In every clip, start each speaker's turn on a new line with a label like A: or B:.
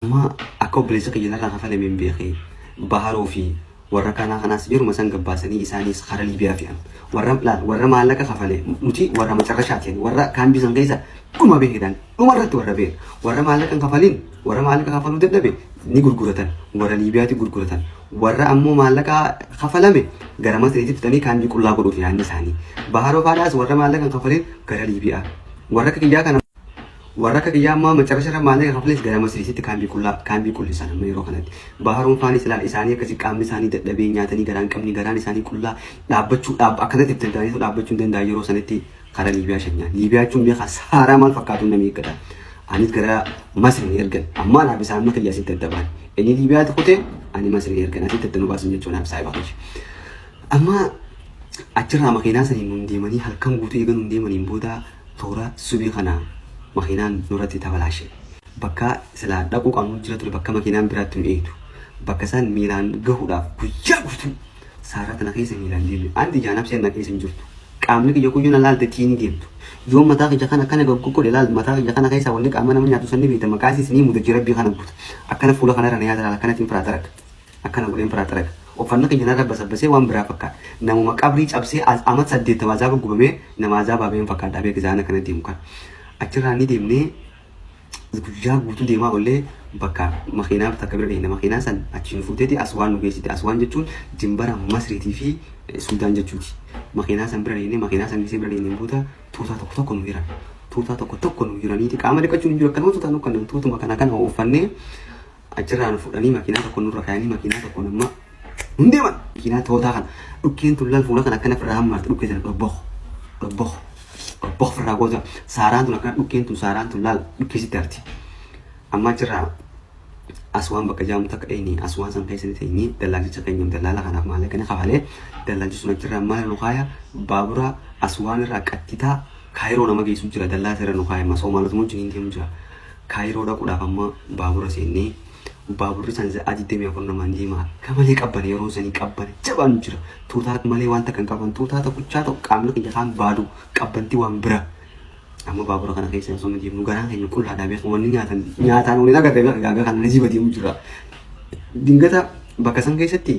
A: Amma akka obboleessa kiyya narraa kafalame hin beekee Baharoo fi warra kanaa kanaas yeruma san gabbaasanii isaanis kara Liibiyaa fe'an. Warra laal warra maallaqa kafale nuti warra macarrashaati warra kaambii san keessa dhuma beekan dhuma irratti warra beekan warra maallaqa hin kafalin warra maallaqa kafaluu dadhabe ni gurguratan warra Liibiyaatti gurguratan warra ammoo maallaqa kafalame gara Masriitti fixanii kaambii qullaa godhuuf yaadni isaanii. Baharoo faadhaas warra maallaqa hin kafalin gara Liibiyaa warra akka kiyyaa kana Warra akka kiyyaa ammaa macarrasha irra maallaqa kafalees gara Masriisitti kaambii qullaa kaambii qullisan amma yeroo kanatti. Baharuun faanis ilaal isaanii akkasi qaamni isaanii dadhabee nyaatanii garaan qabni garaan isaanii qullaa dhaabbachuu dhaab akkanatti itti danda'anii dhaabbachuu hin danda'an yeroo sanitti karaa Liibiyaa shanyaa. Liibiyaa jechuun beekaa saaraa maal fakkaatu namni eeggata. Anis gara Masri ni ergan. Amma anaaf isaan amma kiyya asitti adda ba'an. Inni Liibiyaatti kutee ani Masri ni ergan. Asitti adda nu baasan jechuun anaaf saahiba kiyya. Amma achirraa makiinaa saniin nuun deemanii halkan guutuu eega nuun deemaniin booda toora subii kana makiinaan nurratti tabalaashe. Bakka silaa dhaquu qabnu jira ture bakka makiinaan biraatti nu eegdu. Bakka isaan miilaan gahuudhaaf guyyaa guutuu saaraa tana keessa miilaan deemne. Anti ijaan habseen na keessa hin jirtu. Qaamni kiyya kuyyuu na laalte tiini deemtu. Yoo mataa kiyya kana akkana goggodhe laal mataa kiyya kana keessaa wanni qaama nama nyaatu sanni beekta maqaa isiis ni mudachi rabbii kana guuta. Akkana fuula kanarra na yaada laal akkanatiin firaa xaraga. Akkana godheen firaa xaraga. Uffanni kiyya narra basabbasee waan biraa fakkaata. Namuma qabrii cabsee amat 80 azaaba gubamee nama azaabaa baheen fakkaadha beeki zaana kana deemu kana. Achirraa ni deemnee guyyaa guutuu deemaa oollee bakka makiinaa takka bira dheenye. Makiinaa san achi nu fuuteeti Aswaan nu geessite. Aswaan jechuun dimbara Masriitii fi Suudaan jechuuti. Makiinaa san bira dheenye makiinaa san gisee bira dheenyeen booda tuutaa tokko tokko nu hiran. Tuutaa tokko tokko nu hiraniiti qaama dhiqachuun hin jiru akkanuma tuutaa nu kennan tuutuma kana kana uffannee Achirraa nu fudhanii makiinaa tokko nurra kaayanii makiinaa tokkoon amma nun deeman. Makiinaa tootaa kana dhukkeen tun laal fuula kana akkana firraa hammaarte dhukkee tana dhobbok dhobbok dhobbok firraa goota saaraan tun akkana dhukkeen tun saaraan tun laal dhukkee sitti harti. Amma achirraa aswaan bakka jaamu takka dheenye aswaan san keessa ni teenye dallaalchicha keenya dallaala kanaaf maallaqa ni kafalee dallaalchi sun achirraa maal nu kaaya baabura aswaan irraa qattitaa kaayiroo nama geessu jira dallaa isa irra nu kaaya masoomaalotu wajjin hin deemu jira. Kaayiroo dhaquudhaaf amma baabura seennee baaburri san sa'aa 24 namaan deema akka malee qabbana yeroon sanii qabbana jabaan jira tuutaa malee waan takka hin qaban tuutaa tokkichaa tokko qaamni kiyya kaan baadu qabbanti waan bira amma baabura kana keessa osoo deemnu garaan keenya qullaadhaa beeku wanni nyaatan nyaataan waliin agarre beeka gaagaa kana najiba deemu jira. Dingata bakka san keessatti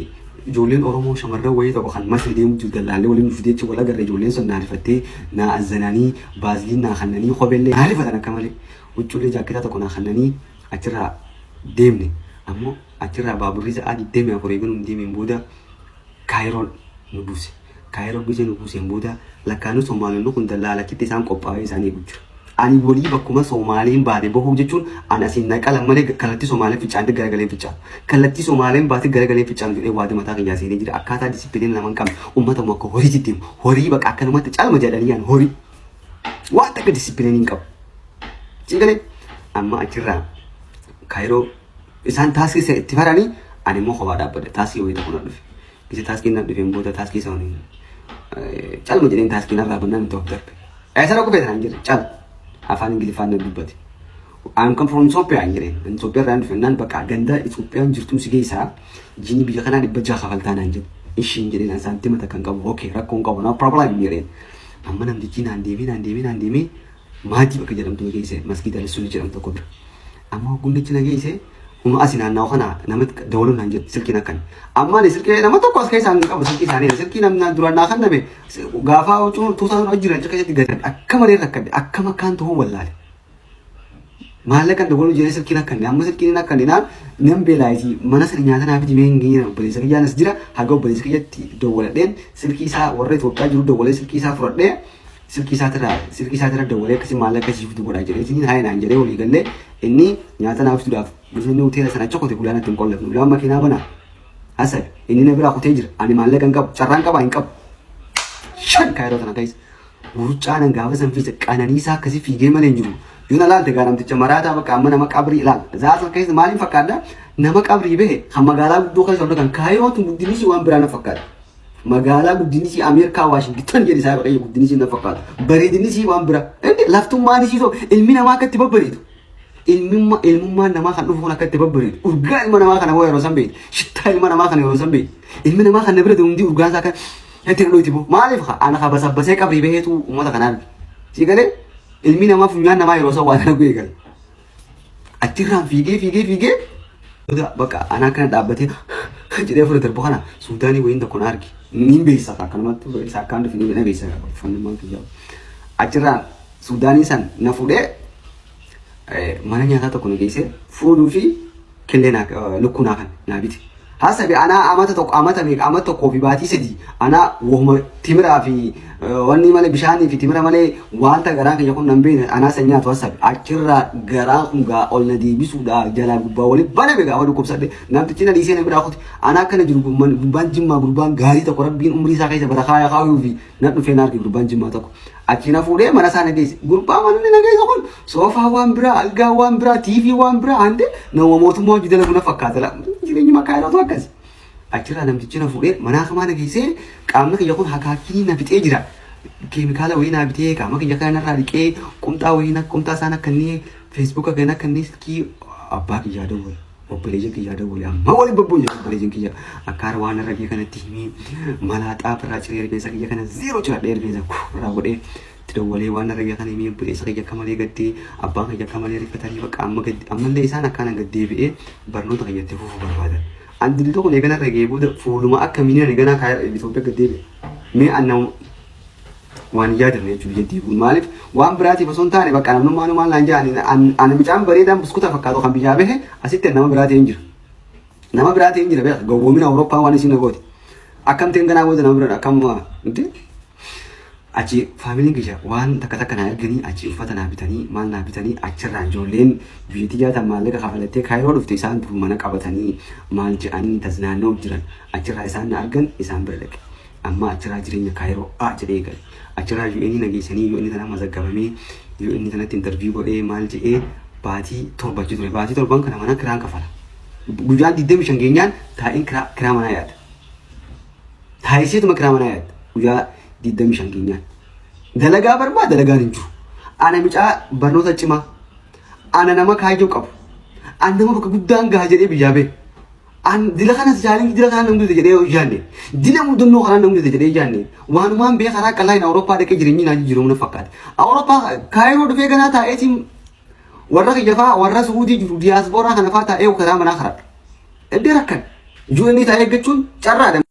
A: ijoolleen Oromoo shamarran wayii tokko kan Masri deemu jiru dallaallee waliin dhufte jechuun wal agarre ijoolleen sun naa rifattee naa azzananii baaziliin naa kannanii kopheellee naa rifatan akka malee huccuullee jaakketaa tokko naa kannanii achirraa deemne ammoo achirraa baaburri sa'aa 24 eegaluun hin deemeen booda Kaayiroon nu buuse. Kaayiroo gisee nu buuseen booda lakkaanuu Somaalonni kun dallaala achitti isaan qophaa'ee isaan eegu jira. Ani walii bakkuma Somaaliin baate bahuu jechuun ani asiin na qalan malee kallattii Somaaleen fincaante garagaleen fincaanu. Kallattii Somaaleen baate garagaleen fincaanu jedhee waada mataa kiyyaa seenee jira. Akkaataa disipiliina nama hin qabne uummata akka horiitti deemu. Horii baqa akkanumatti calma jedhanii yaan horii. Waan takka disipiliinii hin qabu. Siingalee amma achirraa Kaayiroo isaan taaskii itti faranii ani immoo kophaa dhaabbadhe taaskii wayii tokko na dhufe. Isa taaskiin na dhufeen booda taaskii isa waliin calma jedheen taaskii narraa bannaan itti of darbe. Eessa dhaqu feetan hin jedhe cal afaan Ingiliffaan na dubbate. I'm come from Ethiopia hin jedheen. Ani Itoophiyaa irraa hin dhufe naan bakka ganda Itoophiyaan jirtuun si geessaa jiini biyya kanaa 600 kafaltaa naan jedhe. Ishiin jedheen an saantima takka hin qabu. Okay rakkoo hin qabu no problem jedheen. Amma namtichi naan deemee naan deemee naan deemee Maatii bakka jedhamtu na geesse masgiida Rasuulli jedhamu tokko bira. Amma hoggunnichi na geesse huma asi naannawa kana namatti dawaluun naan jedhu silkiin akkan. Amma ani silkii nama tokko as keessaa hin qabu silkii isaanii silkii namni duraan naa kenname gaafa huccuu tuutaa dura jiran achi keessatti gadi akka malee rakkadhe akkam akkaan ta'uu wallaale. Maallaqa dawaluu jedhee silkiin akkanne amma silkiin akkanne naan nan beelaayiti mana sana nyaata naa fidi mee hin geenye obboleessa kiyyaan as jira haga obboleessa kiyyatti dawwaladheen silkii isaa warra Itoophiyaa jiru dawwalee silkii isaa fudhadhee silkii isaatirraa silkii isaatirra dawwalee akkasii maallaqa akkasii fidu godhaa jedhee isiniin haaya naan jedhee walii gallee inni nyaata naaf fiduudhaaf inni hoteela sana achi kote gulaan itti hin qollafne gulaan makiinaa banaa hasabe inni na biraa kutee jira ani maallaqa hin qabu carraan qabaa hin qabu shan kaayiroo tana keessa wuruccaanan gaafa san fiisa qananiisaa akkasii fiigee malee hin jiru yoo na laalte gaa namticha maraataa bakka amma nama qabrii ilaal zaa san keessa maaliin fakkaadha nama qabrii bahe kan magaalaa guddoo keessa kan kaayiroo tun guddinni isii waan biraa na fakkaata. Magaalaa guddinni isii Ameerikaa Waashington jedhe isaa waaqayyo guddinni isii na fakkaatu. Bareedinni isii waan bira. Inni laftummaan isii too ilmi namaa akka itti babbareedu. Ilmummaa ilmummaan namaa kan dhufu kun akka itti babbareedu. Urgaa ilma namaa kana hoo yeroo san beekti. Shittaa ilma namaa kana yeroo san beekti. Ilmi namaa kan na bira hundi urgaan isaa kan itti dhudhuuti boo. Maaliif haa ana kabasabbasee qabrii baheetu uummata kanaa arge. Sii galee ilmi namaa funyaan namaa yeroo san waan arguu eegale. Achirraan fiigee fiigee fiigee booda bakka anaa kana dhaabbatee jedhee fure darbu kana Suudaanii wayiin tokko na arge. Niin beeksisa akkanumatti isa akkaan dhufe ni beeksisa uffanni maal kiyyaa. Achirraan Suudaanii san na fuudhee mana nyaataa tokko na geessee fuudhuu fi killee naa lukkuu naa kan naa bite. Hasabi anaa amata tokko amata meeqa amata tokkoo fi baatii 3 anaa wahuma timiraa fi wanni malee bishaanii fi timira malee wanta garaan kiyya kun nan beekne anaa san nyaatu hasabi achirraa garaan kun gaa ol na deebisuudha jalaa gubbaa wali baname gaafa dhukkubsadhe namtichi na dhiisee na biraa kuti anaa akkana jiru gurbaan jimmaa gurbaan gaarii tokko rabbiin umrii isaa keessa barakaa yaa kaayuu fi na dhufee na arge gurbaan jimmaa tokko achi na fuudhee mana isaa na geesse gurbaa manni na geesse kun soofaa waan biraa algaa waan biraa tiivii waan biraa hande nama mootummaa hojii dalagu na fakkaata la jireenyi makaa yeroo akkas achirraa namtichi na fuudhee manaa kamaa na geessee qaamni kiyya kun hakaakii na fixee jira keemikaala wayii naa bitee qaama kiyya kana narraa dhiqee qumxaa wayii na qumxaa isaan akka inni feesbuuka kana akka inni silkii abbaa kiyyaa dawwale. Obboleeyyan kiyyaa dawwale amma waliin babboonye obboleeyyan kiyya akka waan irra gahee kanatti himee malaaxaa irraa ciree rifeensa kiyya kana zeeroo ciradhee rifeensa irraa godhee itti dawwalee waan irra gahee kana himee obboleessa kiyya akka malee gaddee abbaan kiyya akka malee rifatanii bakka amma gaddi ammallee isaan akkaan gaddee bi'ee barnoota kiyya itti fufuu barbaadan. An dildoo kun eegana irra gahee booda fuuluma akka miniin eeganaa kaayee Itoophiyaa gaddee bi'e. Mee an nama waan hin yaadamne jechuudha biyya deebi'uun. Maaliif waan biraatiif osoo hin taane bakka namnummaan maal naan jedhan ani mucaan bareedaan buskuta fakkaatu kan biyyaa bahe asitti nama biraa ta'ee hin jira. Nama biraa ta'ee hin jira beeka gowwoomina Awurooppaa waan isin gooti. Akkam ta'een ganaa booda nama bira akkam miti. Achi faamiliin kiyya waan takka takka naa erganii achi uffata naa bitanii maal naa bitanii achirraa ijoolleen biyyatti jaatan maallaqa kafalattee kaayiroo dhufte isaan dur mana qabatanii maal je'anii taznaannoo jiran achirraa isaan na argan isaan bira dhaqe. Amma achiraa jireenya Kaayiroo A jedhee eegale. Achiraa UN na geessanii UN tana mazaggabamee UN tanatti interview godhee maal jedhee baatii 7 achi ture. Baatii 7n kana mana kiraan kafala. Guyyaan 25 geenyaan taa'een kiraa manaa yaada. Taa'isiituma kiraa manaa yaada. Guyyaa 25 geenyaan. Dalagaa barbaa dalagaan hin jiru. Ana micaa barnoota cimaa. Ana nama kaayyoo qabu. Ana nama bakka guddaan gaha jedhee biyyaa bahe. An dila kanas challenge dila kanaan na mudate jedhee yoo yaadne dila mudannoo kanaan na mudate jedhee yaadne waanumaan bee karaa qalaa hin Awurooppaa dhaqee jireenyi naa jijjiiramu na fakkaate. Awurooppaa Kaayiroo dhufee ganaa taa'eetiin warra kiyya fa'aa warra Suudii jiru diyaaspooraa kana fa'aa taa'ee karaa manaa karadha. Eddee rakkan. UN taa'ee eeggachuun carraadha.